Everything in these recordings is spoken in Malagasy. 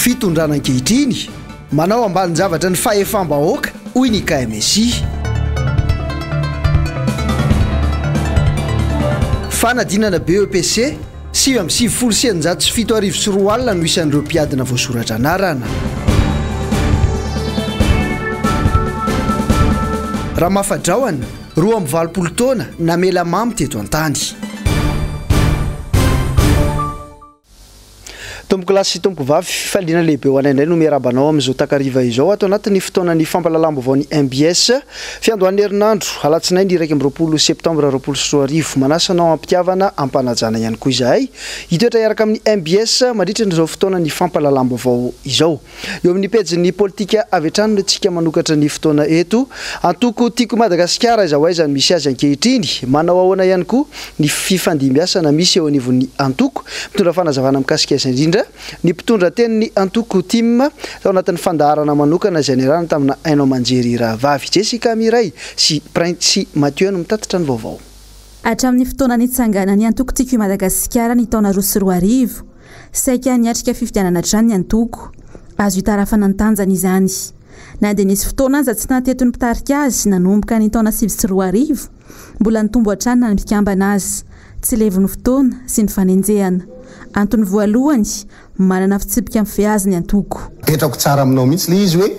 Fitondrana ankehitriny, manao ambanin-javatra ny fahefam-bahoaka, hoy ny KMSI. Fanadinana BEPC, 1699 no isan'ireo mpiadina voasoratra anarana. Ramafadrahona, 82 taona, namela mamy teto an-tany. Tompokolahy sy tompokovavy, fifaliana lehibe ho anay indray no miarahaba anao amin'izao takariva izao ato anatin'ny fotoanan'ny fampahalalam-baovaon'ny mbs. Fiandohan'ny herinandro, alatsinainy 21 septambra 2020. Manasa anao am-pitiavana, am-panajana ihany koa izahay hitoetra hiaraka amin'ny mbs mandritra izao fotoanan'ny fampahalalam-baovao izao. Eo amin'ny pejin'ny politika avy hatrany no tsika manokatra ny fotoana eto. Antoko Tiako i Madagasikara aiza ho aiza no misy azy ankehitriny? Manao ahoana ihany koa ny fifandimbiasana misy eo anivon'ny antoko? Mitondra fanazavana mikasika izay indrindra ny mpitondra tenin'ny antoko tim tao anatin'ny fandaharana manokana izay niarahana tamina haino aman-jery rahavavy Jessica Miray sy Printsy Mathieu no mitatitra ny vaovao. Hatramin'ny fotoana nitsanganan'ny antoko Tiako i Madagasikara ny taona 2002, Saika niatrika fifidianana hatrany ny antoko. Azo itarafana ny tanjany izany. Na dia nisy fotoana aza tsy nahateto ny mpitarika azy nanomboka ny taona 2009, mbola nitombo hatrany na ny mpikambana aza. Tsy levon'ny fotoana sy ny fanenjehana. Antony voalohany, manana fitsipika mifehy azy ny antoko. Apetrako tsara aminao mihitsy le izy hoe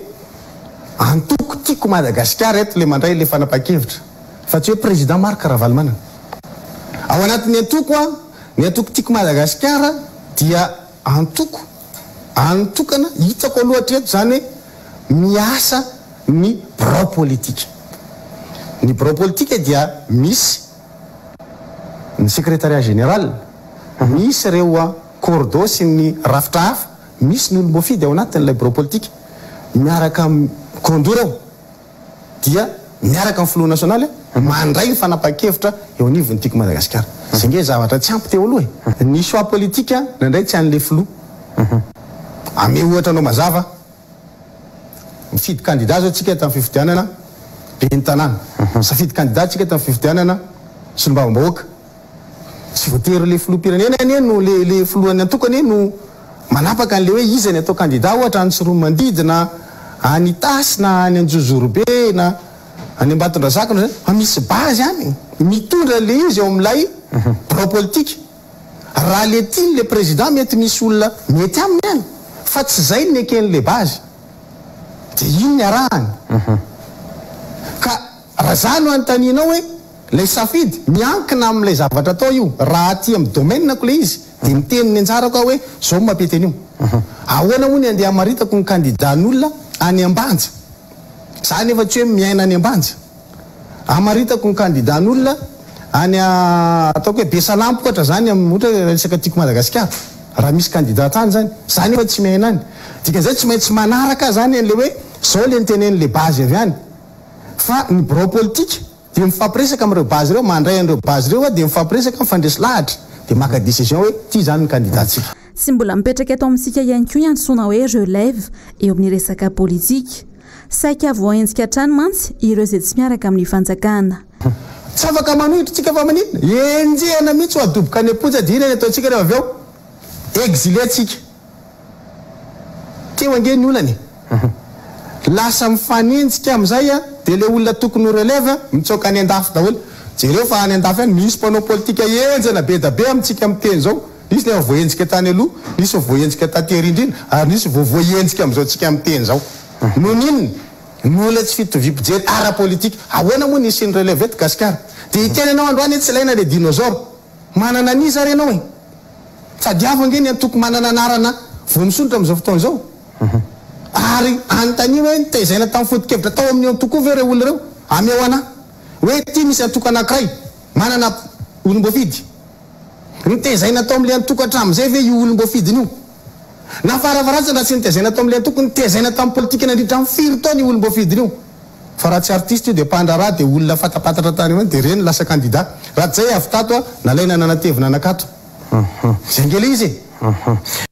antoko tiako Madagasikara eto le mandray le fanapahan-kevitra fa tsy hoe président Marc Ravalomanana. Ao anatin'ny antoko an, Ny antoko Tiako Madagasikara dia antoko anotokana, hitako aloha hatreto izany hoe miasa ny birao politika. Ny birao politika dia misy ny secrétariat général, misy ireo cordo sy ny rafitra hafa, misy ny olom-boafidy ao anatin'ilay birao politika miaraka amin'ny condo ireo. dia miaraka amin'ny filoha nasionaly mandray ny fanapahan-kevitra eo anivon'ny Tiako Madagasikara. Izay ange zavatra tsy ampy teo aloha e! Ny choix politique indraindray tsy an'ilay filoha. Ame ohatra anao mazava, mifidy candidat zao tsika tamin'ny fifidianana ben'ny tanàna, misafidy candidat tsika tamin'ny fifidianana solombavambahoaka, Tsy voatery le filoham-pirenena anie no le le filohan'ny antoko anie no manapaka an'le hoe iza ny atao candidat ohatra any Tsiroanomandidy na any Itasy na any Anjozorobe na any Ambatondrazaka na fa misy base any mitondra an'le izy eo amin'ilay birao politika. Raha le tiany le président mety misy olona mety aminy any fa tsy zay no neken'le base de iny ny arahany. Ka raha za no anontanianao hoe Ilay safidy, miankina amin'ilay zavatra atao io, raha aty amin'ny domaine-ko ilay izy dia miteny ny anjarako aho hoe izao no mampety an'io. Ahoana moa ny andeha hamaritako ny candidat-n'olona any Ambanja? Za nefa tsy hoe miaina any Ambanja. Hamaritako ny candidat-n'olona any ataoko hoe Besalampy ohatra zany amin'ny ohatra hoe resaka Tiako Madagasikara, raha misy candidat any zany, za nefa tsy miaina any. Dikan'izay tsy maintsy manaraka aho zany an'ilay hoe izao ilay notenenin'ilay base avy any. Fa ny birao politika dia mifampiresaka amin'ireo base ireo, mandray an'ireo base ireo dia mifampiresaka, mifandresy lahatra dia maka décision hoe ity izany ny candidat-tsika. Tsy mbola mipetraka eto amintsika ihany koa ny antsoina hoe relève eo amin'ny resaka politika. Saika voahenjika hatrany mantsy ireo izay tsy miaraka amin'ny fanjakana. Tsy afaka manohitra tsika fa maninona? Enjehina mihitsy ho adoboka any am-ponja dia inona ny ataontsika rehefa avy eo? Exilé tsika. Teo ange ny olana e! Lasa mifanenjika amin'izay dia ilay olona tokony ho relève mitsoaka any andafy daholo. Jereo fa any andafy any misy mpanao politika henjana be da be amintsika miteny izao. Nisy ny efa voahenjika tany aloha, nisy ny voahenjika taty aoriana indrindra ary nisy vao voahenjika amin'izao tsika miteny izao. Noho ny inona? Noho ilay tsy fitoviam-pijery ara-politika. Ahoana moa ny hisian'ny relève eto Gasikara? Dia hiteny ianao androany hoe tsy ilaina ilay dinosaure. Manana an'iza ary ianao e? Tadiavo ange ny antoko manana anarana vao misondrotra amin'izao fotoana izao. Ary anontanio hoe nitezaina tamin'ny foto-kevitra tao amin'io antoko io ve ireo olona ireo? Ameo anà. Hoe ity misy antoko anankiray manana olom-boafidy. Nitezaina tao amin'ilay antoko hatramin'izay ve io olom-boafidiny io? Na farafaharatsiny raha tsy nitezaina tao amin'ilay antoko, nitezaina tamin'ny politika nandritra ny firy taona io olom-boafidiny io? Fa raha tsy artiste io dia mpandraharaha dia olona fatapatatra tany ho any dia ireny lasa candidat. Raha tsy zay avy tato a, nalaina nanatevina nakato. Zay ange le izy e.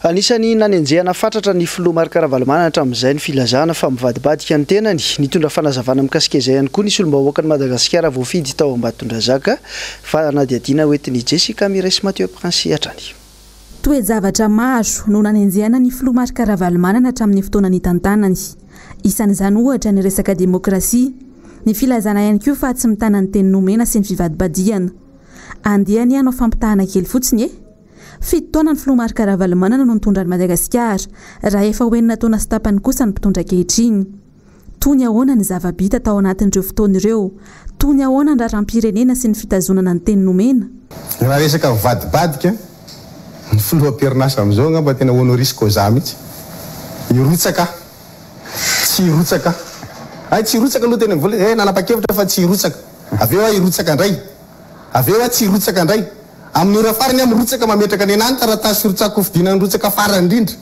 Anisan'ny nanenjehana fatratra ny filoha Marc Ravalomanana hatramin'izay ny filazana fa mivadibadika ny tenany. Nitondra fanazavana mikasika izay ihany koa ny solombavahoakan'i Madagasikara voafidy tao Ambatondrazaka. Fanadihadiana hoentin'i Jessica Miray sy Mathieu Prince hatrany. Toe-javatra maro no nanenjehana ny filoha Marc Ravalomanana hatramin'ny fotoana nitantanany. Isan'izany ohatra ny resaka demokrasia, ny filazana ihany koa fa tsy mitana ny teny nomena sy ny fivadibadihana. Andeha anie hanao fampitahana kely fotsiny e! Fito taona ny filoha Marc Ravalomanana no nitondra an'i Madagasikara, raha efa ho enina taona sy tapany kosa ny mpitondra ankehitriny. Toy ny ahoana ny zava-bita tao anatin'ireo fotoana ireo? Toy ny ahoana ny raharaham-pirenena sy ny fitazonana ny teny nomena? Raha resaka mivadibadika, ny filoha am-perinasa amin'izao angamba tena honoris causa mihitsy. Hirotsaka aho. Tsy hirotsaka aho. Hay tsy hirotsaka aloha teny amin'ny voalohany, eh nanapa-kevitra fa tsy hirotsaka. Avy eo aho hirotsaka indray. Avy eo aho tsy hirotsaka indray. Amin'ny ora farany aho mirotsaka mametraka ny anah ny taratasy firotsaham-kofidina nirotsaka farany indrindra.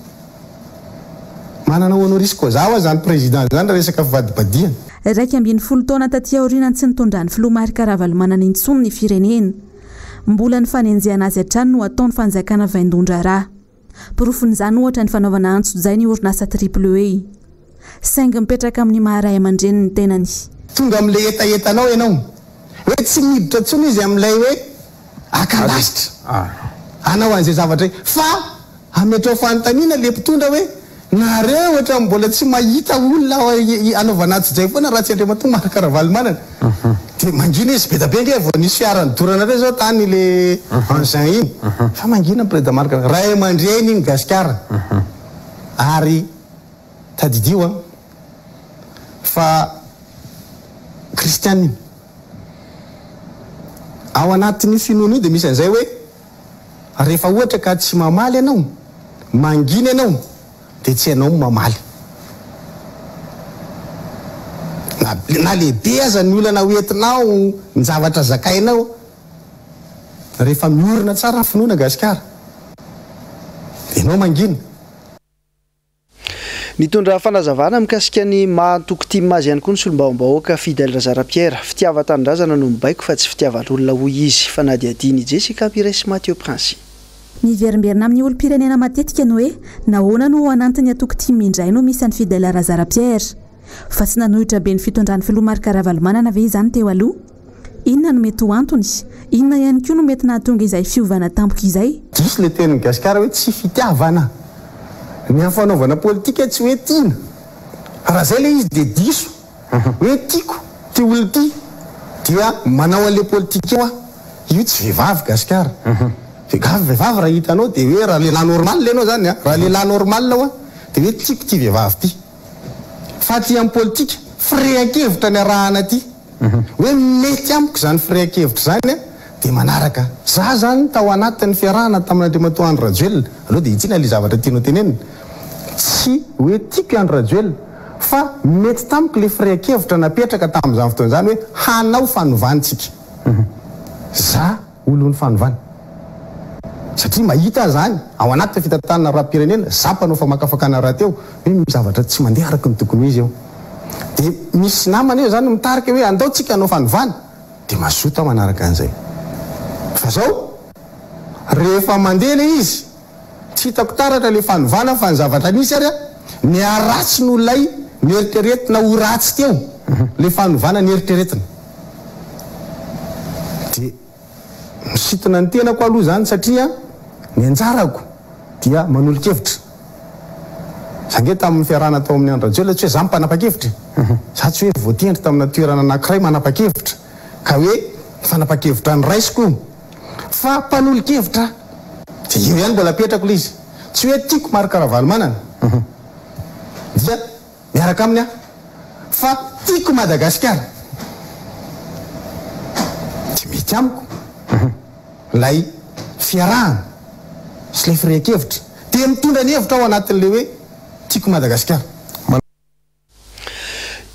Manana honoris causa hoa zany président zany raha resaka fivadibadihana. 11 taona taty aoriana tsy nitondran'ny filoha Marc Ravalomanana intsony ny firenena. Mbola ny fanenjehana azy hatrany no ataon'ny fanjakana vaindohan-draharaha. Porofon'izany ohatra ny fanaovana antsojay ny orinasa Triple A. Saingy mipetraka amin'ny maha ray aman-dreny ny tenany. Tonga amin'ilay hetahetanao ianao. Hoe tsy miditra intsony izy amin'ilay hoe haka lasitra. Hanao an'izay zavatra izay. Fa ametrao fanontaniana ilay mpitondra hoe nareo ohatran'ny mbola tsy mahita olona hanaovana antsojay foana raha tsy Andriamatoa Marc Ravalomanana. Dia mangina izy, be dia be ange vao nisy fiara nidoranareo zao tany le engin iny. Fa mangina ny Président Marc, ray aman-dreny iny Gasikara. Ary tadidio an, fa kristiana iny. Ao anatin'io finoana io dia misy an'izay hoe rehefa ohatra ka tsy mamaly ianao, mangina ianao, dia tsy hainao ny mamaly. Na na lehibe aza ny olana ho entinao, ny zavatra zakainao, rehefa miorina tsara ny finoana Gasikara, ianao mangina. Nitondra fanazavana mikasika ny maha antoko tim azy ihany koa ny solombavambahoaka Fidèle Razara Pierre. Fitiavan-tanindrazana no mibaiko fa tsy fitiavan'olona hoy izy. Fanadihadian'i Jessica Mireille sy Mathieu Princy. Miverimberina amin'ny olom-pirenena matetika ny hoe nahoana no ao anantin'ny antoko tim indray no misy an'i Fidèle Razara Pierre? Fa tsy nanohitra be ny fitondran'ny filoha Marc Ravalomanana ve izany teo aloha? Inona no mety ho antony? Inona ihany koa no mety nahatonga izay fiovana tampoka izay? Diso le tenin'i Gasikara hoe tsy fitiavana. Ny amin'ny fanaovana politika tsy hoe tiana. Raha zay le izy dia diso. Hoe tiako ty olona ty dia manao an'le politika io aho. Io tsy vehivavy Gasikara. Vehivavy vehivavy raha hitanao dia hoe raha lehilahy normal ianao zany an, raha lehilahy normal hoa dia hoe tiako ty vehivavy ty. Fa aty amin'ny politika, firehan-kevitra niarahana aty. Hoe mety amiko izany firehan-kevitra izany an, dia manaraka. Za zany tao anatin'ny fiarahana tamin'Andriamatoa Andry Rajoelina, aleo dia hitsiana ilay zavatra tianao tenenina, tsy hoe tiako i Andry Rajoelina, fa mety tamiko ilay firehan-kevitra napetraka tamin'izany fotoana izany hoe hanao fanovana isika. Za olon'ny fanovana. Satria mahita aho izany ao anatin'ny fitantanana raharaham-pirenena, za mpanao famakafakana rahateo, hoe misy zavatra tsy mandeha araka ny tokony ho izy eo. Dia misy namana eo izany mitarika hoe andao tsika hanao fanovana. Dia mazoto aho manaraka an'izay. Fa zao, rehefa mandeha ilay izy, Tsy hitako taratra le fanovana fa ny zavatra nisy ary niharatsy noho ilay neritreretina ho ratsy teo le fanovana neritreretina. De misintona ny tenako aloha zany satria ny anjarako dia manolo-kevitra. Za nge tamin'ny fiarahana tao amin'i Andry Rajoelina tsy hoe za mpanapa-kevitra e. Za tsy hoe voatendry tamina toerana anakiray manapa-kevitra ka hoe fanapa-kevitra noraisiko io. Fa mpanolo-kevitra dia eo ihany mbola apetrako ilay izy. Tsy hoe tiako Marc Ravalomanana dia miaraka aminy aho fa tiako Madagasikara dia mety amiko ilay fiarahana sy ilay firehan-kevitra dia mitondra ny hevitra ao anatin'ilay hoe tiako Madagasikara.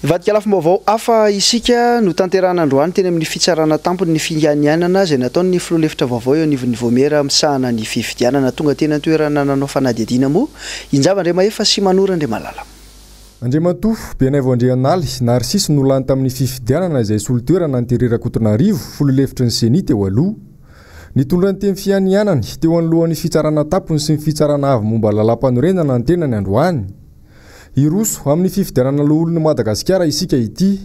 Hivadika lafim-baovao hafa isika, notanterahina androany teny amin'ny fitsarana tampony ny fianianana izay nataon'ny filoha lefitra vaovao eo anivon'ny vaomiera misahana ny fifidianana. Tonga teny an-toerana nanao fanadihadiana moa i Njava Andriamahefa sy Manoro Andriamalala. Andriamatoa Benaivo Andrianaly Narcisse no lany tamin'ny fifidianana izay solotoerana an'i Thierry Rakotonarivo, filoha lefitry ny Ceni teo aloha. Nitondra ny teny fianianany teo anoloan'ny fitsarana tampony sy ny fitsarana avo momba ny lalàmpanorenana ny tenany androany. Hiroso amin'ny fifidianana loholon'i Madagasikara isika ity.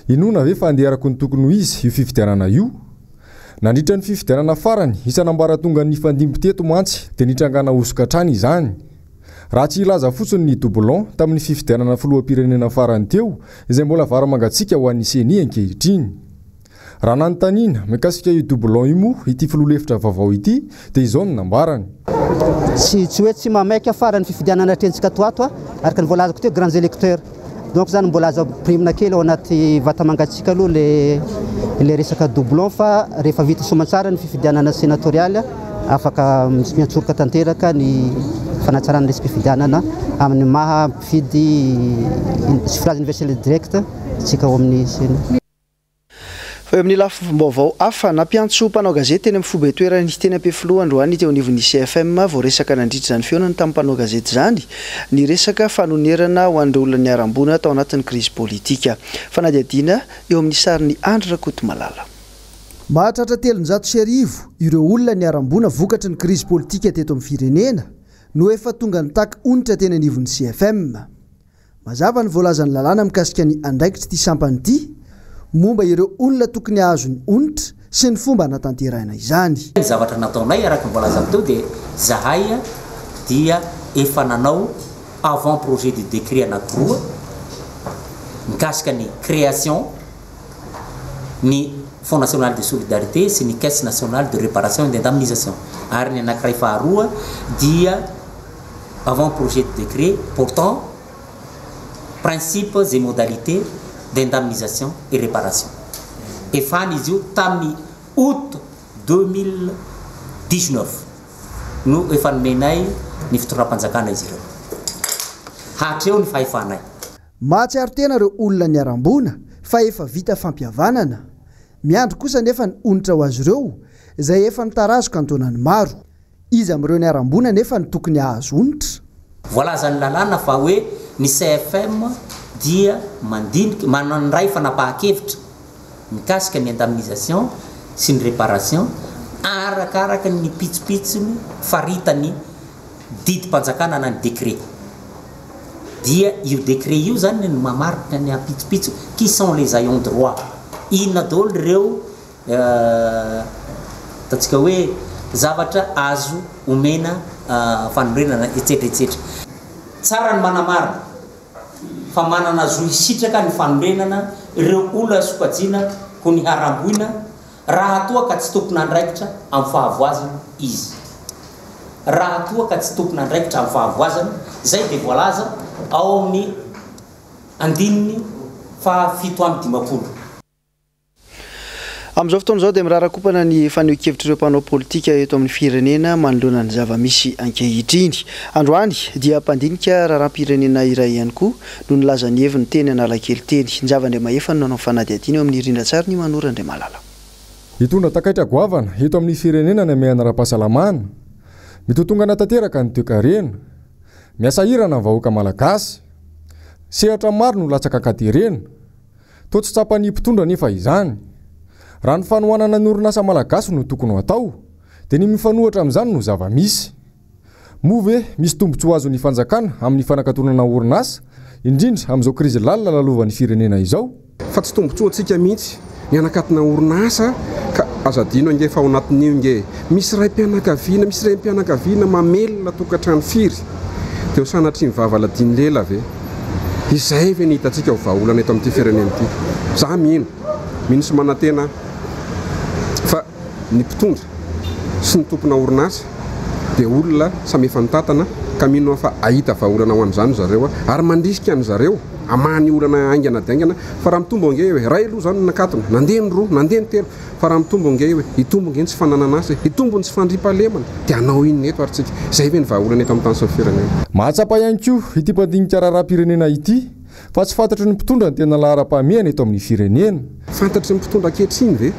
Inoana ve fa handeha araka ny tokony ho izy io fifidianana io? Nandritra ny fifidianana farany isan'ambaratonga nifandimby teto mantsy dia nitrangana hosoka hatrany izany. Raha tsy hilaza fotsiny ny doublon tamin'ny fifidianana filoham-pirenena farany teo izay mbola vary mangatsiaka ho an'ny Ceni ankehitriny. Raha nanontaniana mikasika io doublon io moa ity filoha lefitra vaovao ity dia izao no nambarany. Tsy tsy hoe tsy mamaika farany fifidianana atrehintsika ato ato araka ny voalazako teo grands électeurs. Donc zany mbola azo ampirimina kely ao anaty vata mangatsiaka aloha le le resaka doublon fa rehefa vita soamantsara ny fifidianana sénatoriale afaka miantsoroka tanteraka ny fanatsarana lisi-pifidianana amin'ny maha mpifidy suffrage universel direct tsika ao amin'ny Ceni. Fa eo amin'ny lafim-baovao hafa, nampiantso mpanao gazety teny amin'ny foibe toerany teny Ampefiloha androany teo anivon'ny CFM. Voaresaka nandritra izany fihaonana tamin'ny mpanao gazety izany ny resaka fanonerana ho an'ireo olona niharam-boina tao anatin'ny krizy politika. Fanadihadiana eo amin'ny sarin'i Andry Rakotomalala. Mahatratra 1300 ireo olona niharam-boina vokatry ny krizy politika teto amin'ny firenena no efa tonga nitaky onitra teny anivon'ny CFM. Mazava ny voalazan'ny lalàna mikasika ny andraikitr'ity sampana ity momba ireo olona tokony hahazo ny onitra sy ny fomba hanatanterahina izany. Ny zavatra nataonay araka ny voalazako teo dia zahay dia efa nanao avant projet de décret anakiroa mikasika ny création ny Fonds national de solidarité sy ny Caisse nationale de réparation et d'indemnisation ary ny anakiray faharoa dia avant projet de décret portant principes et modalités d'indemnisation et réparation. Efa any izy io tamin'ny août 2019 no efa nomenay ny fitondram-panjakana izy ireo. Hatreo ny fahefanay. Mahatsiaro tena ireo olona niharam-boina fa efa vita fampihavanana. Miandry kosa nefa ny onitra ho azy ireo izay efa nitarazoka an-taonany maro. Iza amin'ireo niharam-boina anefa no tokony hahazo onitra? Voalazan'ny lalàna fa hoe ny CFM dia mandinika, mandray fanapahan-kevitra mikasika ny indemnisation sy ny réparation arakaraka ny pitsopitsony faritan'ny didim-panjakana na ny décret. Dia io décret io zany no mamaritra ny pitsopitso, qui sont les ayants droit, inona daholo ireo ataontsika hoe zavatra azo omena fanorenana etsetra etsetra. Tsara ny manamarina fa manana zo hisitraka ny fanorenana ireo olona sokajiana ho niharam-boina raha toa ka tsy tompon'andraikitra amin'ny fahavoazana izy. Raha toa ka tsy tompon'andraikitra amin'ny fahavoazana, izay dia voalaza ao amin'ny andininy faha 57. Amin'izao fotoana izao dia mirarakompana ny fanehoan-kevitr'ireo mpanao politika eto amin'ny firenena manoloana ny zava-misy ankehitriny. Androany dia mpandinika raharaham-pirenena iray ihany koa no nilaza ny heviny teny Analakely teny. Njava Andriamahefa no nanao fanadihadiana eo amin'ny rindran-tsary ny Manoro Andriamalala. Hitondra takaitra goavana eto amin'ny firenena ny hamehana ara-pahasalamana. Mitotongana tanteraka ny toekarena. Miasahirana ny vahoaka malagasy. Sehatra maro no latsaka an-katerena. Toa tsy tsapan'ny mpitondra anefa izany. Raha ny fanohanana ny orinasa malagasy no tokony ho atao, dia ny mifanohitra amin'izany no zava-misy. Moa ve misy tombontsoa azon'ny fanjakana amin'ny fanakatonana orinasa, indrindra amin'izao krizy lalina lalovan'ny firenena izao? Fa tsy tombontsoantsika mihitsy ny hanakatona orinasa ka aza adino ange fa ao anatin'io nge misy raim-pianakaviana, misy renim-pianakaviana mamelona tokantrano firy dia ho sanatria ny vava ladino lela ve? Izay ve ny hitantsika ho vahaolana eto amin'ity firenena ity? Za mino, mino sy manantena aho fa ny mpitondra sy ny tompona orinasa dia olona samy efa nitatana ka mino aho fa hahita vahaolana ho an'izany zareo ary mandrisika an zareo hamaha ny olana haingana dia haingana fa raha mitombo ange io e, iray aloha izany no nakatona, nandeha ny roa, nandeha ny telo fa raha mitombo ange io e, hitombo ange ny tsy fananan'asa e, hitombo ny tsy fandriampahalemana dia hanao inona eto ary tsika? Izay ve ny vahaolana eto amin'ny tany sy ny firenena? Mahatsapa ihany koa ity mpandinika raharaham-pirenena ity fa tsy fantatry ny mpitondra ny tena laharam-pahamehana eto amin'ny firenena. Fantatry ny mpitondra ankehitriny ve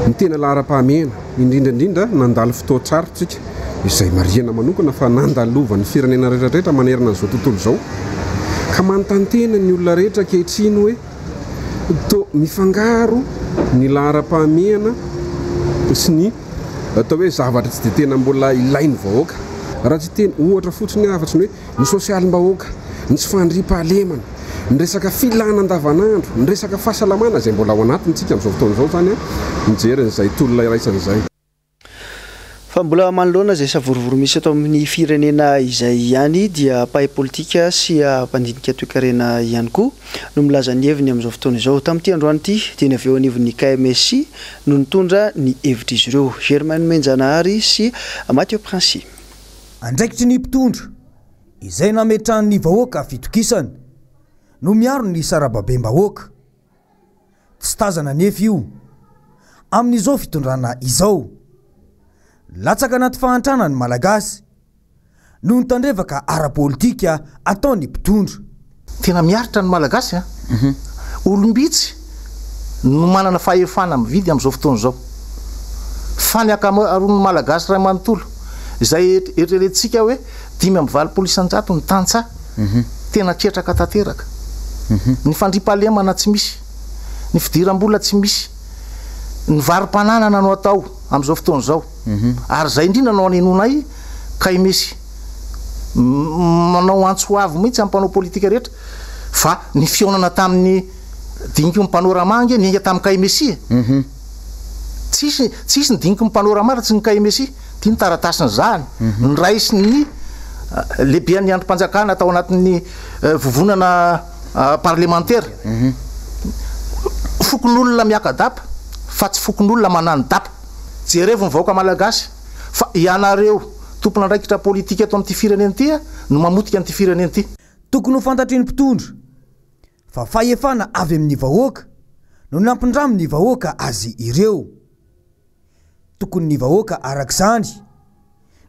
ny tena laharam-pahamehana, indrindra indrindra nandalo fotoan-tsarotra isika, izay marihana manokana fa nandalovan'ny firenena rehetra rehetra manerana an'izao tontolo izao, ka manontany tena ny olona rehetra ankehitriny hoe toa mifangaro ny laharam-pahamehana sy ny atao hoe zavatra tsy dia tena mbola ilain'ny vahoaka. Raha tsy hiteny ohatra fotsiny aho afa-tsy ny hoe ny sosialim-bahoaka, ny tsy fandriampahalemana. Ny resaka filana andavanandro, ny resaka fahasalamana izay mbola ao anatiny tsika amin'izao fotoana izao izany mijery an'izay tolona iraisana izay. Fa mbola manoloana izay savorovoro misy eto amin'ny firenena izay ihany dia mpahay politika sy mpandinika toekarena ihany koa no milaza ny heviny amin'izao fotoana izao. Tamin'ity androany ity dia ny avy eo anivon'ny KMSI no nitondra ny hevitr'izy ireo. Germain Nomenjanahary sy Mathieu Princi. Andraikitry ny mpitondra, izay nametrahan'ny vahoaka fitokisana, no miaro ny sarababem-bahoaka. Tsy tazana anefa io amin'izao fitondrana izao. Latsaka anaty fahantrana ny Malagasy noho ny tandrevaka ara-politika ataon'ny mpitondra. Tena miaritra ny Malagasy a! Olom-bitsy no manana fahefana mividy amin'izao fotoana izao. Fa ny ankamaroan'ny Malagasy iray manontolo, izay eritreretintsika hoe 85% ny tantsaha, tena ketraka tanteraka. Ny fandriampahalemana tsy misy, ny fidiram-bola tsy misy, ny varo-pananana no atao amin'izao fotoana izao. Ary izay indrindra no anenonay kay misy manao antso avo mihitsy amin'ny mpanao politika rehetra fa ny fihaonana tamin'ny diniky ny panorama ange niainga tamin'ny kay Messi e. Tsisy tsisy ny diniky ny panorama raha tsy ny kay Messi. Ity ny taratasy nizahany, noraisin'ny lehiben'ny andrim-panjakana tao anatin'ny vovonana parlemantera. Fokonolona miaka-dapa fa tsy fokonolona manani-dapa. Jerevo ny vahoaka malagasy fa ianareo tompon'andraikitra politika eto amin'ity firenena ity no mamotika an'ity firenena ity. Tokony ho fantatry ny mpitondra fa fahefana avy amin'ny vahoaka no nampindramin'ny vahoaka azy ireo. Tokony ny vahoaka araka izany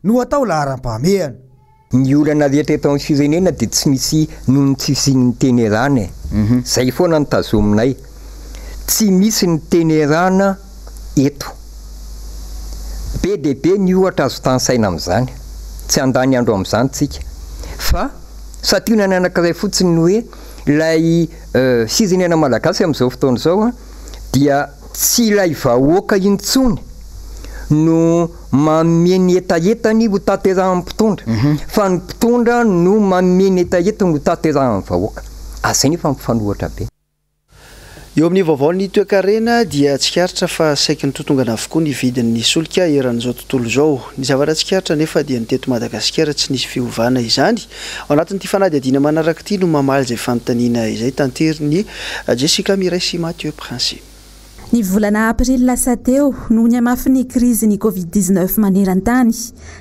no atao laharam-pahamehana. Ny olana rehetra eto amin'ny firenena dia tsy misy noho ny tsy fisian'ny teny erana e! Zay foana no tazominay. Tsy misy ny teny erana eto. Be dia be ny ohatra azo tanisaina amin'izany. Tsy handany andro amin'izany tsika. Fa santionany anankiray fotsiny ny hoe ilay firenena malagasy amin'izao fotoana izao dia Tsy ilay vahoaka intsony no manome ny hetahetany ho tanterahan'ny mpitondra, fa ny mpitondra no manome ny hetahetany ho tanterahan'ny vahoaka. Ary izay nefa mifanohitra be. Eo amin'ny vaovaon'ny toekarena dia tsikaritra fa saiky nitotongana avokoa ny vidin'ny solika eran'izao tontolo izao. Ny zavatra tsikaritra anefa dia ny teto Madagasikara tsy nisy fiovana izany. Ao anatin'ity fanadihadiana manaraka ity no mamaly izay fanontaniana izay tanterin'i Jessica Mireille sy Mathieu Princi. Ny volana aprily lasa teo, noho ny hamafin'ny krizin'ny Covid 19 maneran-tany,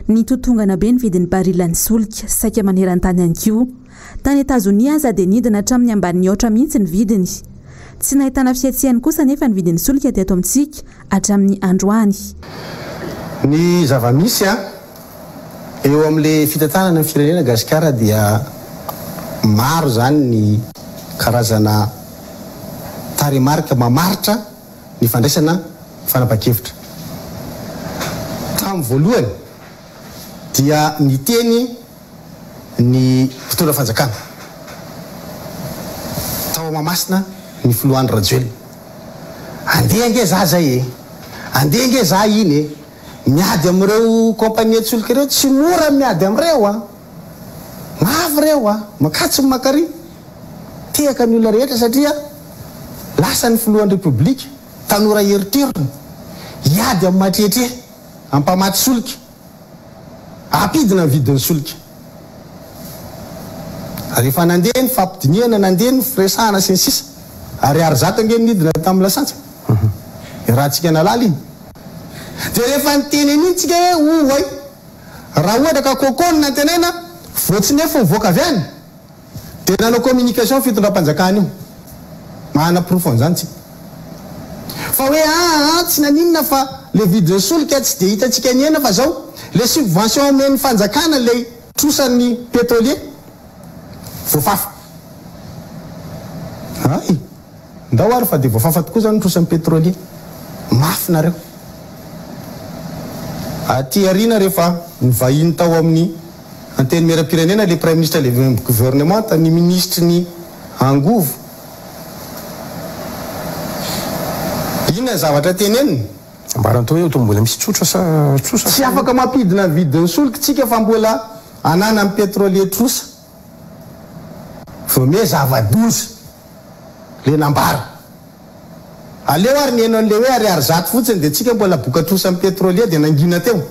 nitotongana be ny vidin'ny barilan'ny solika, saika maneran-tany ihany koa. Tany Etazonia aza dia nidina hatramin'ny ambanin'ny aotra mihitsy ny vidiny. Tsy nahitana fihetsehany kosa anefa ny vidin'ny solika teto amintsika hatramin'ny androany. Ny zava-misy an, eo amin'ilay fitantanana ny firenena Gasikara dia maro izany ny karazana tarehimarika mamaritra ny fandraisana fanapahan-kevitra. Tamin'ny voalohany dia niteny ny mpitondra fanjakana tao Mahamasina ny filoha Andry Rajoelina, andeha ange za zay e, andeha ange za iny e, miady amin'ireo compagnie-tsolika ireo, tsy mora ny miady amin'ireo an, mafy ireo an, makatso ny makary. Tehaka ny olona rehetra satria lasa ny filohan'ny Repoblika, tanora erotrerony, hiady amin'ny matrietre, hampamatsy solika, hampidina ny vidin'ny solika. Rehefa nandeha ny fampidinihana, nandeha ny firesahana sy ny sisa, ariary zato ange no nidina tamin'ny lasantsy, iarahantsika nahalala iny. Dia rehefa niteny an'iny tsika hoe oay, raha ohatra ka coco no nantenaina, voatsinefo mivoaka avy any. Dia nanao communication fitondram-panjakana io. Manana porofo an'izany tsika. Fa hoe aa tsy naninona fa le vidin'ny solika tsy dia hitantsika nihena fa zao, le subvention omen'ny fanjakana ilay trosan'ny petrolier voafafa. Hay! Ndao ary fa dia voafafa tokoa zany ny trosan'ny petrolier. Mafy nareo. Aty aoriana rehefa nivahiny tao amin'ny Antenimierampirenena le Praiminisitra le gouvernemanta, ny minisitry ny angovo. Inona ny zavatra teneniny? Ambarany tao hoe toa mbola misy tsotra sa trosa Tsy afaka mampidina ny vidin'ny solika tsika fa mbola ananan'ny petrolier trosa. Vao miha zava-doza le nambara. Aleo ary nihaino an'le hoe ariary zato fotsiny dia tsika mbola boka trosan'ny petrolier dia nangina teo.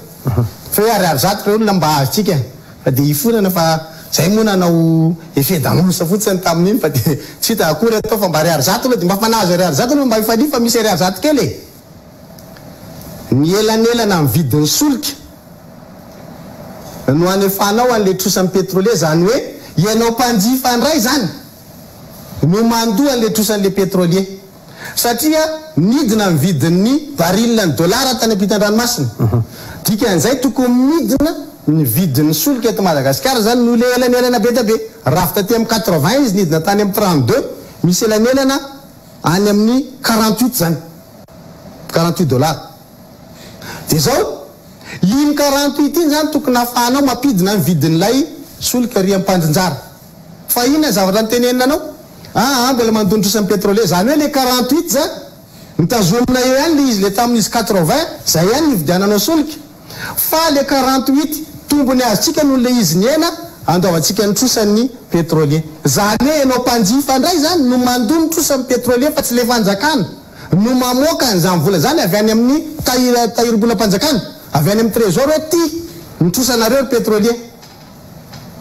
Fa hoe ariary zato re olona mba azontsika fa dia hifonana fa zay moa nanao effet d'annonce fotsiny tamin'iny fa dia tsy hita akory atao fa mba ariary zato aloha dia mba fa nahazo ariary zato aloha mba hifalia fa misy ariary zato kely e! Ny elanelana amin'ny vidin'ny solika no anefanao an'le trosan'ny petrolier zany hoe ianao mpanjifa indray zany no mandoa an'le trosan'le petrolier satria nidina ny vidin'ny baril ny dollar tany ampitan-dranomasina dikan'izay tokony midina ny vidin'ny solika eto Madagasikara zany noho le elanelana be dia be raha avy taty amin'ny 80 izy nidina tany amin'ny 32 misy elanelana any amin'ny 48 zany 48 dollars dia zao iny 48 iny zany tokony ahafahanao mampidina ny vidin'ilay solika ry ampandrinjara Fa inona ny zavatra notenenina anao? Aa mbola mandoa ny trosan'ny petrolier, zany hoe le 48 zany notazomina eo ihany le izy le tamin'izy 80 zay ihany nividiananao solika fa le 48 tombony azontsika noho le izy nihena andoavantsika ny trosan'ny petrolier. Zany hoe enao mpanjifa ndray zany no mandoa ny trosan'ny petrolier fa tsy le fanjakana no mamoaka an'izany vola zany avy any amin'ny tahirimbolam-panjakana, avy any amin'ny trésor hoe ty ny trosanareo ry petrolier.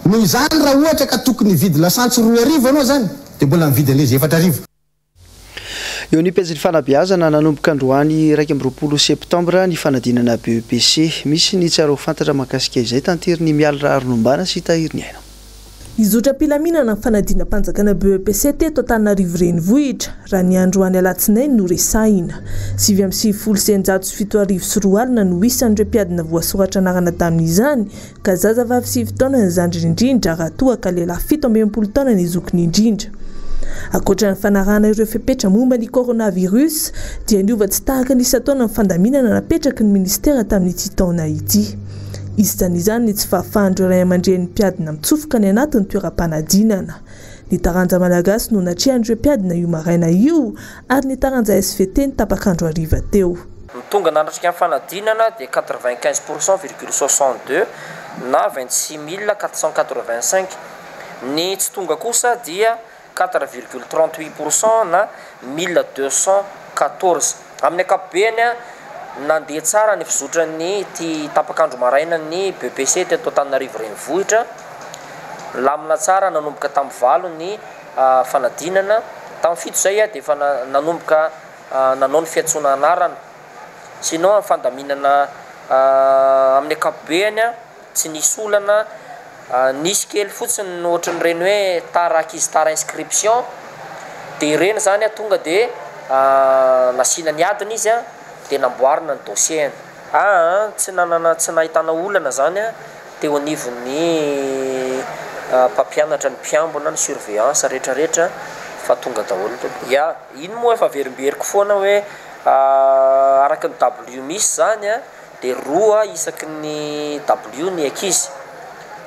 Noho izany raha ohatra ka tokony hividy lasantsy 2000 ianao izany dia mbola mividy an'ilay izy 4000. Eo ny pejin'ny fanabeazana, nanomboka androany 21 septambra ny fanadinana BEPC. Misy ny tsy ary ho fantatra mahakasika izay, tanterin'i Mialy Raharinombana sy Tahiry Ny Aina. Nizotra am-pilaminana ny fanadinam-panjakana BEPC teto Antananarivo Renivohitra, raha ny androany alatsinainy no resahina. 1699 no isan'ireo mpiadina voasoratra anarana tamin'izany, ka zazavavy sivy taona ny zandriny indrindra raha toa ka lehilahy 67 taona ny zokiny indrindra. Ankoatra ny fanarahana ireo fepetra momba ny coronavirus dia niova tsy tahaka ny isan-taona ny fandaminana napetraky ny minisitera tamin'ity taona ity. Isan'izany ny tsy fahafahan'ireo ray aman-drenin'ny mpiadina mitsofoka any anatin'ny toeram-panadinana. Ny taranja malagasy no natrehan'ireo mpiadina io maraina io ary ny taranja SVT ny tapak'andro hariva teo. Ny tonga nanatrika ny fanadinana dia 95 pour cent virgule 62 na 26 485. Ny tsy tonga kosa dia 4,38 pour cent na 1214. Amin'ny ankapobeny, nandeha tsara ny fizotran'ny ity tapak'andro maraina ny BEPC teto Antananarivo Renivohitra. Nilamina tsara nanomboka tamin'ny 8 ny fanadinana. Tamin'ny 7 izay dia efa nanomboka nanao ny fiantsoana anarana. Sinon amin'ny fandaminana amin'ny ankapobeny tsy nisy olana, nisy kely fotsiny ny ohatran'ireny hoe tara ankizy tara inscription dia ireny izany tonga dia nasiana ny adina izy dia namboarina ny dossier-ny. Aa tsy nanana tsy nahitana olana izany teo anivon'ny mpampianatra ny mpiambina ny surveillance rehetrarehetra fa tonga daholo. Ya, iny moa efa averimberiko foana hoe araka ny dabilio misy izany dia roa isaky ny dabilio ny ankizy,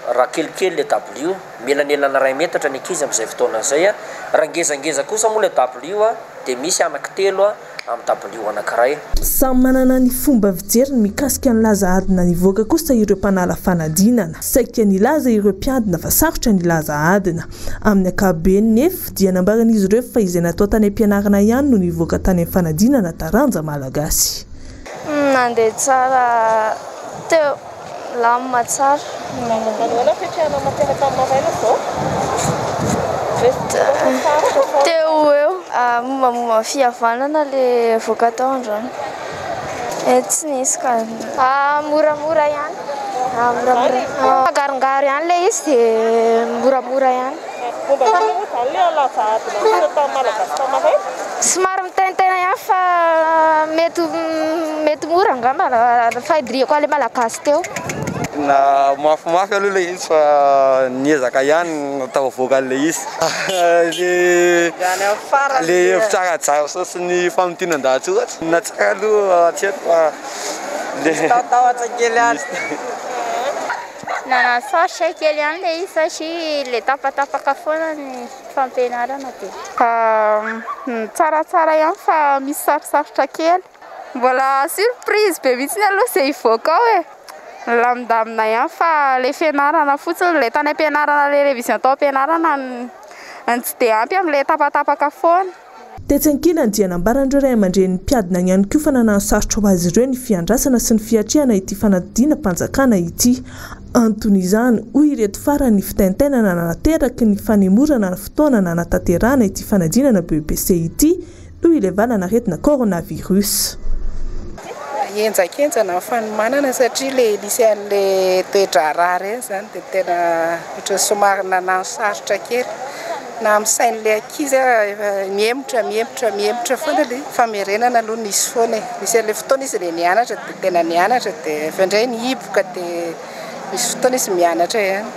raha kelikely ilay dabilio, mielanelana iray metatra ny ankizy amin'izay fotoana izay, raha ngezangeza kosa moa ilay dabilio dia misy anankitelo amin'ny dabilio anankiray. Samy manana ny fomba fijeriny mikasika ny laza adina nivoaka kosa ireo mpanala fanadinana. Saika nilaza ireo mpiadina fa sarotra ny laza adina. Amin'ny ankapobeny nefa dia nambaran'izy ireo fa izay natao tany am-pianarana ihany no nivoaka tany amin'ny fanadinana taranja malagasy. Nandeha tsara teo, lamina tsara. Nahoana fiatrehana mampianatra amin'ny maraina izao? Teo ho eo. Mombamomba ny fihavanana ilay avoaka tao androany. Tsy nisy ka. Moramora ihany. Moramora. Mifangarongaro ihany ilay izy dia moramora ihany. Momba inona moa izany ilay laza adina niseho tamin'ny Malagasy tamin'ny maraina? Somary mitaintaina ihany fa mety mety mora angamba raha fahaidiriako an'ilay Malagasy teo. Na mafimafy aloha ilay izy fa niezaka ihany tafavoaka an'ilay izy. Le hevitra ara-javatra sy ny famintinan-dahatsoratra na tsara aloha hatreto fa le. Misy tahotahotra kely ihany. Nanano sarotra kely ihany ilay izy satria ilay tapatapaka foana ny fampianarana dia. Tsaratsara ihany fa misy sarosarotra kely. Mbola surprise be mihitsy aloha izay hivoaka ao e. Milamindamina ihany fa ilay fianarana fotsiny, ilay tany am-pianarana, ilay révision tao am-pianarana no Ny tsy dia ampy amin'ilay tapatapaka foana. Tetsy ankilany dia nambaran'ireo ray aman-drenin'ny mpiadina ihany koa fa nanano sarotra ho azy ireo ny fiandrasana sy ny fiatrehana ity fanadinam-panjakana ity. Anton'izany, hoy ireto farany ny fitaintainana nateraky ny fanemorana ny fotoana nanatanterahana ity fanadinana BEPC ity noho ilay valan'aretina coronavirus. Henjakenjana ny fanomanana satria ilay nisy an'ilay toe-draharaha ireny izany dia tena ohatran'ny somary nanano sarotra kely. Na amin'ny sain'ilay ankizy aza efa mihemotra, mihemotra, mihemotra foana ilay izy. Famerenana aloha nisy foana e. Nisy an'ilay fotoana izy ilay nianatra dia tena nianatra dia avy eo indray nihiboka dia misy fotoana izy mianatra ihany.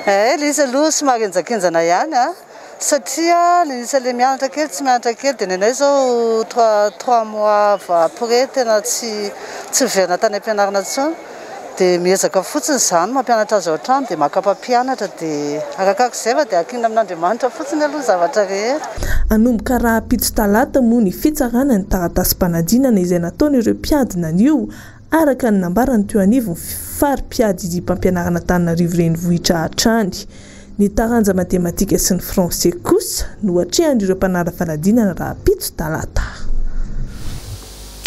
Eh, ilay izy aloha somary henjakenjana ihany an. Satria le nisy le mianatra kely tsy mianatra kely dia nenay zao trois mois après tena tsy tsy miverina tany ampianarana intsony dia miezaka fotsiny izany mampianatra azy ao an-trano dia maka mpampianatra dia arakaraka izay fa dia ankinina amin'Andriamanitra fotsiny aloha ny zavatra rehetra. Hanomboka rahampitso talata moa ny fitsarana ny taratasim-panadinana izay nataon'ireo mpiadina anio araka ny nambarany teo anivon'ny fari-piadidiam-pampianarana Antananarivo Renivohitra hatrany. Ny taranja matematika sy ny français kosa no atrehan'ireo mpanala fanadinana rahampitso talata.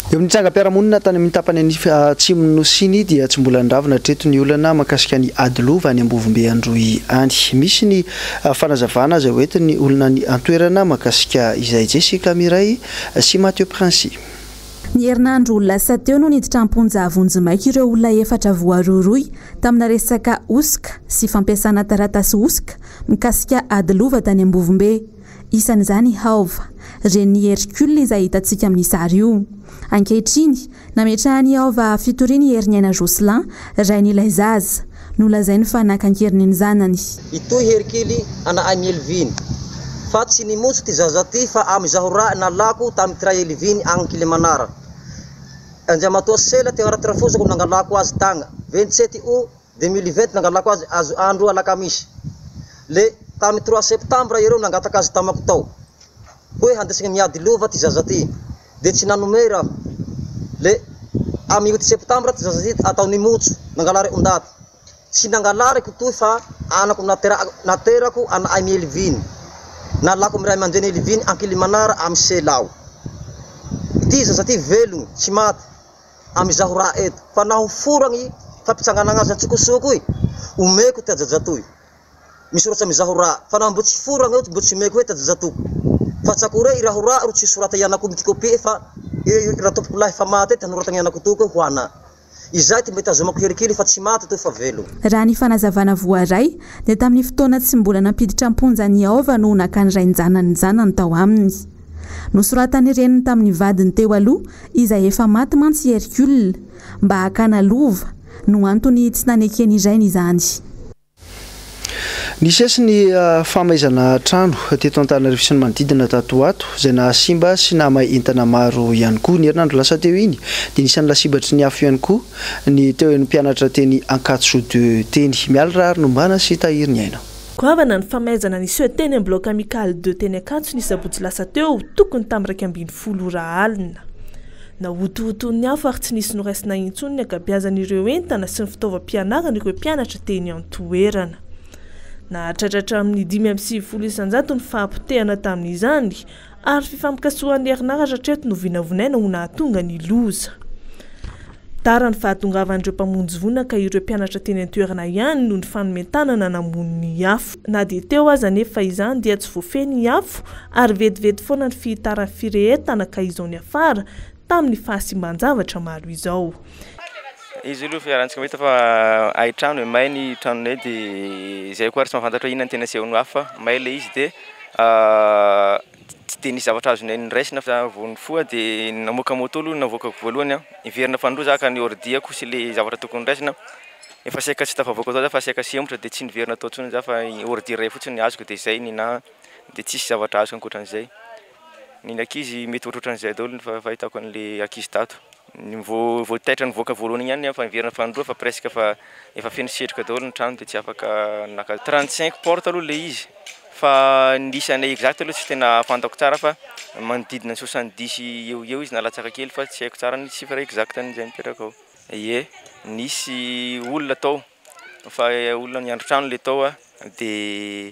Eo amin'ny trangam-piarahamonina tany amin'ny tapany atsimon'ny Nosy iny dia tsy mbola niravona hatreto ny olana mahakasika ny ady lova any Ambovombe Androy any. Misy ny fanazavana izay hoentin'ny olona any an-toerana mahakasika izay. Jessica Miray sy Mathieu Princi. Ny herinandro lasa teo no niditra am-ponja vonjimaika ireo olona efatra voarohirohy tamina resaka hosoka sy fampiasana taratasy hosoka mikasika ady lova tany Ambovombe. Isan'izany i Haova, renin'i Hercule izay hitantsika amin'ny sary io. Ankehitriny, nametrahan'i Haova fitoriana i Heriniaina Jocelyn, rain'ilay zaza. Nolazainy fa naka an-keriny ny zanany. Itoy Herkily ana aimy Elviny, fa tsy nimotso ty zaza ty fa amy zaho ra nalako tamy ty ray Elviny agny Kilimanara. Andriamatoa Sela ty agnaty rafozako nangalako azy tagna 27 août 2020 nangalako azy azo andro alakamisy. Le tamy trois septembre iereo nangataka azy tamako tao hoe handesigny miady lova ty zaza ty. De tsy nanome raho. Le amy huit septembre ty zaza ty atao nimotso nangalare ondaty. Tsy nangalariko toy fa anako naterako naterako ana aimy Elviny. Nalako amy ray aman-dreny Elviny ankilimanara amy Selao. Ty zaza ty velogny tsy maty amy zaho raha eto fa naho foragny fampitsanganagna azy antsokosoko i omeko ty ajaja toy. Misoratsa mizaho ra fa na mbo tsy foragna eo mbo tsy omeko hoe tajajatoko fa tsy akory hoe iraho ra ro tsy sorata ianako mity copie fa i ratompokolahy fa maty ty hanoratagna ianako toko hoe ho ana izay ty mba itazomako hery kely fa tsy maty toy fa velo. Raha ny fanazavana voaray dia tamin'ny fotoana tsy mbola nampiditra am-ponja an'i Aova no nakan'ny rain-janany ny zanany tao aminy. Nosoratan'ny reniny tamin'ny vadiny teo aloha izay efa maty mantsy i Hercule mba hakana lova no antony tsy naneken'ny rainy izany. Nisesy ny famaizana trano teto Antananarivo sy ny manodidina tato ho ato, izay nahasimba sy nahamay entana maro ihany koa. Ny herinandro lasa teo iny dia nisan'ny lasibatry ny afo ihany koa ny teo ny mpianatra teny Ankatso deux teny. Mialy Raharinombana sy Tahiry Ny Aina. Goavana ny famaizana niseho teny amin'ny Bloc Amical deux teny Ankatso ny sabotsy lasa teo, tokony tamin'ny 11 ora alina. Nahotohoton'ny afo ary tsy nisy noraisina intsony ny ankabeazan'ireo entana sy ny fitaovam-pianaran'ireo mpianatra teny an-toerana. Nahatratra hatramin'ny 95% ny fahapotehana tamin'izany ary fifampikasohan'ny herinaratra hatreto no vinavinaina ho nahatonga ny loza. Tara ny fahatongavan'ireo mpamonjy voina ka ireo mpianatra teny an-toerana ihany no nifanome tanana namono ny afo. Na dia teo aza anefa izany dia tsy voafehy ny afo ary vetivety foana ny fihitaran'ny firehetana ka izao niafara tamin'ny fahasimban-javatra maro izao. Izy aloha fiarantsika mahita fa hay trano e, may ny tranonay dia izay koa ary tsy mahafantatra hoe inona no tena asehon'ny afo fa may ilay izy dia tsy dia nisy zavatra azonay noraisina fa vao nifoha dia namoaka moto aloha no navoakako voalohany an, niverina fanindroa za ka ny ordi-ako sy ilay zavatra tokony noraisina efa saika tsy tafavoaka tao za fa saika sempotra dia tsy niverina tao intsony za fa ordi iray fotsiny no azoko dia izay ny naha dia tsisy zavatra azoko ankoatran'izay. Ny ankizy mety ohatrohatran'izay daholo ny fahitako an'le ankizy tato. Ny vao vao taitra nivoaka voalohany iny ihany fa niverina fanindroa fa presque fa efa feno setroka daholo ny trano dia tsy afaka naka. 35 porte aloha le izy fa ny isan'ny exact aloha tsy tena fantako tsara fa manodidina ny 70 eo ho eo izy na latsaka kely fa tsy haiko tsara ny chiffre exact an'izay mipetraka ao. Ie, nisy olona tao fa olona niandry trano le tao dia.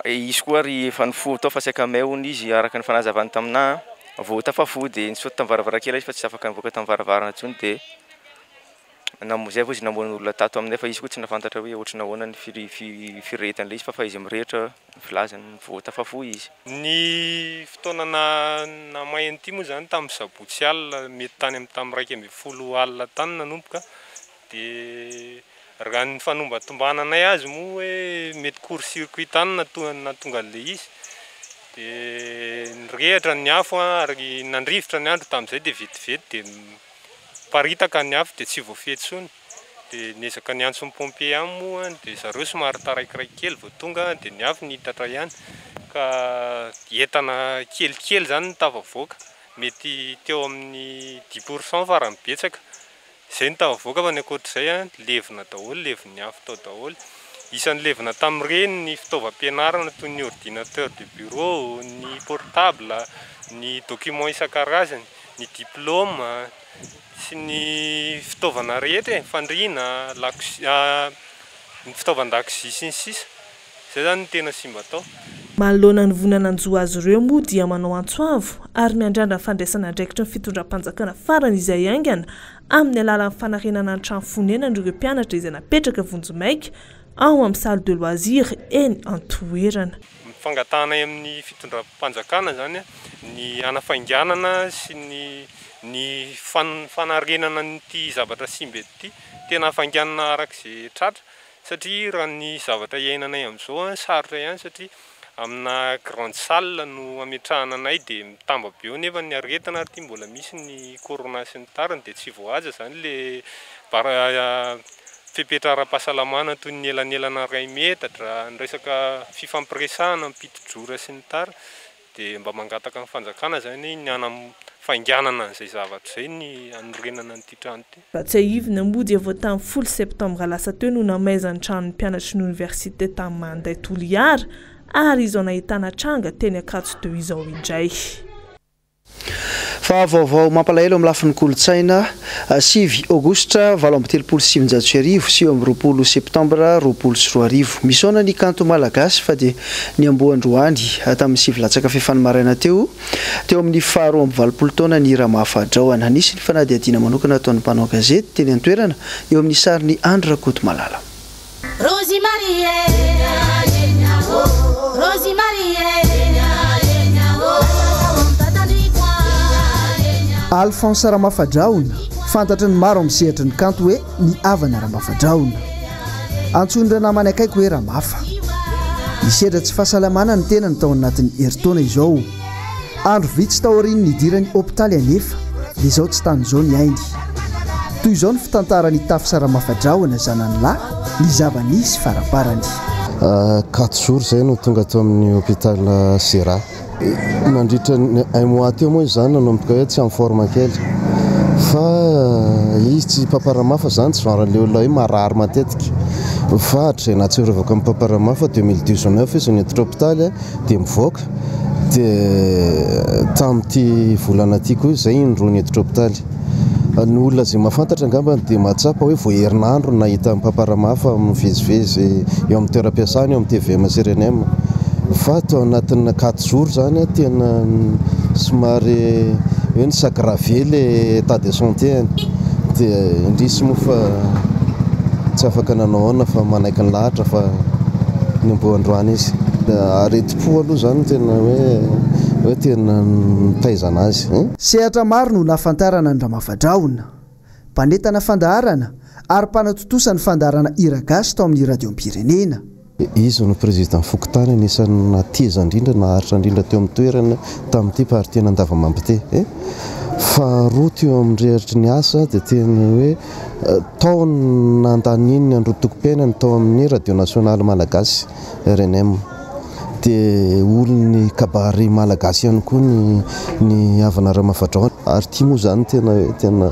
Izy koa ary efa nifoha tao fa saika may hono izy araka ny fanazavany taminà vao tafafoha dia nisaoty tamin'ny varavarankely izy fa tsy afaka nivoaka tamin'ny varavarana intsony dia namo- zay vao izy namono olona tato aminay fa izy koa tsy nahafantatra hoe ohatry ny ahoana ny fire- fi- firehetan'ilay izy fa fa izy mirehitra ny filazany vao tafafoha izy. Ny fotoana namay an'ity moa izany tamin'ny sabotsy alina, mety tany amin'ny tamin'ny 11 alina tany nanomboka, dia raha ny fanombatombananay azy moa hoe mety court circuit tany no nahatonga an'ilay izy, dia nirehitra ny afo ary nandrivotra ny andro tamin'izay dia vetivety dia niparitaka ny afo dia tsy voafehy intsony. Dia niezaka niantso ny pompier ihany moa dia zareo somary taraikiraiky kely vao tonga dia ny avy nitatra ihany ka entana kelikely izany no tafavoaka, mety teo amin'ny 10% farany betsaka izay no tafavoaka fa ny ankoatr'izay levona daholo, levon'ny afo tao daholo. Isan'ny levona tamin'ireny ny fitaovam-pianarana toy ny ordinateur de bureau, ny portable, ny documents isan-karazany, ny diplôme. sy ny fitaovana rehetra e, fandriana, lakozia, ny fitaovan-dakozia sy ny sisa Izay izany no tena simba tao. Manoloana ny voina nanjo azy ireo moa dia manao antso avo ary miandrandra ny fandraisana andraikitry ny fitondram-panjakana farany izay haingana amin'ny alalan'ny fanarenana ny trano fonenana ireo mpianatra izay napetraka vonjimaika ao amin'ny salle de loisirs eny an-toerana. Ny fangatahanay amin'ny fitondram-panjakana izany ny hanafainganana sy ny ny fanarenana an'ity zavatra simba eto ity. Tena hafainganina araka izay tratra satria raha ny zavatra iainanay amin'izao sarotra ihany satria amina grande salle no ametrahana anay dia mitamba be eo nefa ny aretina ary ity mbola misy ny corona sy ny tariny dia tsy voahaja izany ilay Fepetra ara-pahasalamana toy ny elanelana iray metatra, ny resaka fifampiresahana, ny piti-drora sy ny tariny dia mba mangataka ny fanjakana izany ny hanafainganana an'izay zavatra izay ny hanorenana an'ity trano ity. Raha tsiahivina moa dia vao tamin'ny folo septambra lasa teo no namaizan'ny tranon'ny mpianatry ny oniversite tany Mahanday Toliara ary izao nahitana tranga teny Ankatso teo izao indray. Fa vaovao mampalahelo amin'ny lafiny kolontsaina, 9 aogositra 1938, 29 septambra 2020. Misaona ny kanto malagasy fa dia niamboho androany tamin'ny sivy latsaka fahefany maraina teo, teo amin'ny faha 82 taona ny Ramahafadraoana. Nisy ny fanadihadiana manokana nataon'ny mpanao gazety teny an-toerana eo amin'ny sarin'i Andry Rakotomalala. Rosie Marie Rosie Marie Alphonse Ramafadrahona, fantatry ny maro amin'ny sehatry ny kanto hoe ny havana Ramafadrahona. Antsoin'ireo namany akaiky hoe Ramafa. Nisedra tsy fahasalamana ny tenany tao anatin'ny herintaona izao. Andro vitsy taorian'ny nidirany hopitaly anefa dia izao tsy tany izao ny ainy. Toy izao ny fitantaran'i Tafs Ramafadrahona zanany lahy ny zava-nisy faraparany. Quatre jours izay no tonga tao amin'ny hôpital Sera. Nandritra ny un mois teo moa izy izany nanomboka hoe tsy en forme kely. Fa izy tsy Papa Ramafa izany tsy genre an'ilay olona hoe marary matetika. Fa hatrizay nahatsiarovako an'i Papa Ramafa 2019 izy niditra hôpitaly dia mivoaka. Dia tamin'ity volana ity koa izay indroa niditra hopitaly. Ny olona izay mahafantatra angamba dia mahatsapa hoe vao herinandro no nahita an'i Papa Ramafa mivezivezy eo amin'ny toeram-piasany eo amin'ny tvm sy rnm. Fa tao anatin'ny quatre jours izany tena somary hoe ni-s'aggraver ilay état de santé-ny. Dia indrisy moa fa tsy afaka nanao ahoana fa manaiky ny lahatra fa niomboa androany izy. Aretim-po aloha izany no tena hoe hoe tena nitaizana azy eh. Sehatra maro no nahafantarana an'i Ramafadrahona. Mpanentana fandaharana ary mpanatontosa ny fandaharana Hira Gasy tao amin'ny Radiom-pirenena. Izy no président fokontany anisan'ny nateza indrindra, naharitra indrindra teo amin'ny toerana tamin'ity partie an'Andavamampite eh. Faharoa teo amin'ny rehatry ny asa dia tena hoe tao no nandaniany ny androatokom-piainany tao amin'ny Radio Nasionaly Malagasy, rnm. Dia olon'ny kabary malagasy ihany koa ny ny havana Ramafadrao. Ary ity moa izany tena hoe tena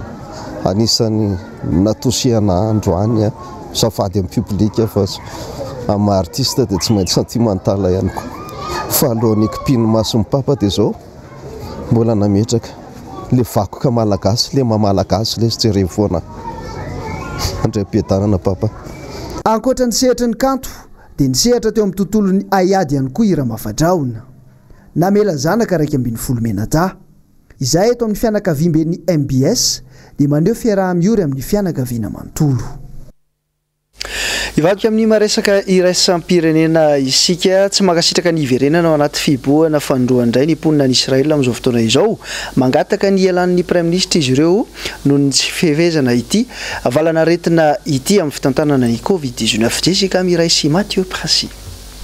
anisan'ny natosehana androany an. Safady amin'ny public fa amin'ny maha artiste dia tsy maintsy sentimental ihany koa. Fa alohan'ny hikipian'ny mason'ny Papa dia izao mbola nametraka le vakoka malagasy, le maha malagasy lesy jereo foana. Andriampiadanana Papa. Ankoatra ny sehatry ny kanto, dia nisehatra teo amin'ny tontolon'ny haiady ihany koa i Ramafadrahona. Namela zanaka 11 mianadahy. Izahay eto amin'ny fianakaviamben'ny mbs dia maneho fiaraha-miory amin'ny fianakaviana manontolo. Hivadika amin'ny maha-resaka iraisam-pirenena isika. Tsy mankasitraka ny hiverenana ao anaty fihibohana fanindroany indray ny mponina any Israel amin'izao fotoana izao. Mangataka ny hialan'ny praiminisitra izy ireo noho ny tsy fifehezana ity valanaretina ity amin'ny fitantanana ny Covid 19. Jessica Miray sy Mathieu Prasy.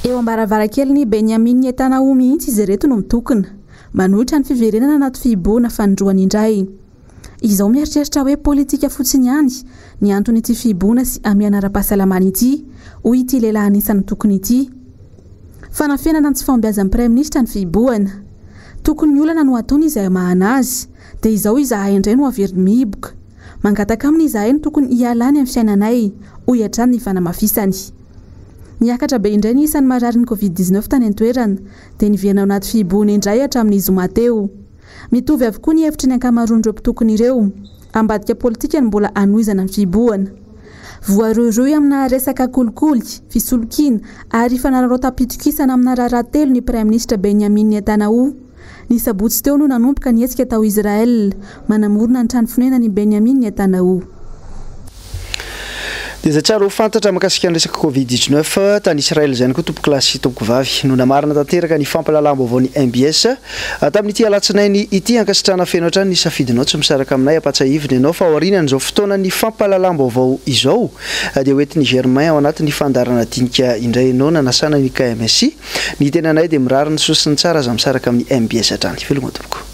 Eo am-baravarankelin'i Benyamin Netanyahu mihitsy izy ireto no mitokona. Manohitra ny fiverenana anaty fihibohana fanindroany indray. Izao mieritreritra hoe politika fotsiny ihany ny anton'ity fihibohana sy hamehana ara-pahasalamana ity, hoy ity lehilahy anisan'ny tokony ity. Fanafenana ny tsy fahombiazan'ny praiminisitra ny fihibohana. Tokony ny olana no ataony izay hamahana azy. Dia izao izahay indray no averiny mihiboka. Mangataka aminy izahay ny tokony hialany amin'ny fiainanay, hoy hatrany ny fanamafisany. Niakatra be indray ny isan'ny mararin'ny Covid 19 tany an-toerana, dia niverina ao anaty fihibohana indray hatramin'ny zoma teo. Mitovy avokoa ny hevitry ny ankamaroan'ireo mpitokona ireo. Ambadika politika ny mbola hanohizana ny fihibohana. Voarohirohy amina resaka kolikoly, fisolokiana ary fanararaotam-pitokisana amina raharaha telo ny Praiminisitra Benyamin Netanyahu. Ny sabotsy teo no nanomboka ny hetsika tao Israel, manamorona ny trano fonenan'i Benyamin Netanyahu. Dia izay tsara ho fantatra mahakasika ny resaka Covid 19 tany Israël izay ihany koa tompokolahy sy tompokovavy no namarana tanteraka ny fampahalalam-baovaon'ny mbs tamin'ity alatsinainy ity. Ankasitrahana feno hatrany ny safidinao tsy misaraka aminay. Ampahatsiahivina ianao fa aorianan'izao fotoanan'ny fampahalalam-baovao izao dia ho entin'i Germain ao anatin'ny fandaharana dinika indray ianao nanasana ny KMSI. Ny tenanay dia mirary ny soa sy ny tsara aza misaraka amin'ny mbs hatrany. Veloma tompoko.